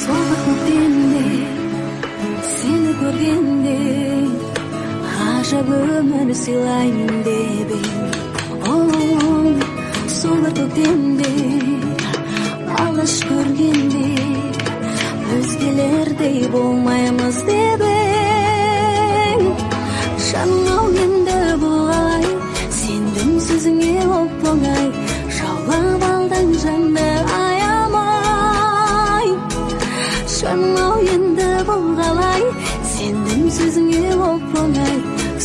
Сол бір көктемде сені көргенде ғажап өмір сыйлаймын деп ем. О, сол бір көктемде алғаш көргенде өзгелердей болмаймыз деп ең. Жаным-ау, енді бұл қалай, сендім сөзіңе оп-оңай, жаулап алдың жанды аямай. Жаным-ау, енді бұл қалай, сендім сөзіңе оп-оңай,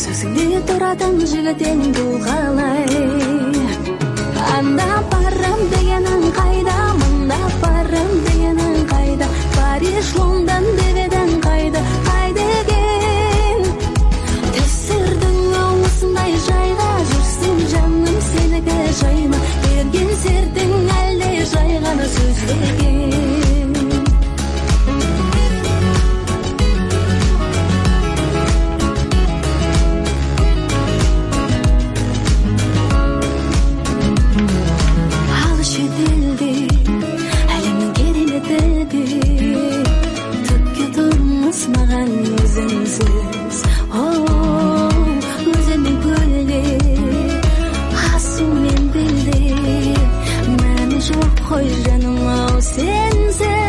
сөзіңде тұратын жігіт ең бұл қалай. Анда барам дегенің қайда, мында барам дегенің қайда, Париж, Лондон деп едің қайда, қайда екен? Түсірдің ау осындай жайға, жүрсің жаным сенікі жай ма, берген сертің әлде жай ғана сөз бе екен? Алыс шетелде әлемнің кереметі де түкке тұрмас маған өзіңсіз. О, өзен мен көлде, асу мен белде, мәні жоқ қой жаным ау сенсіз.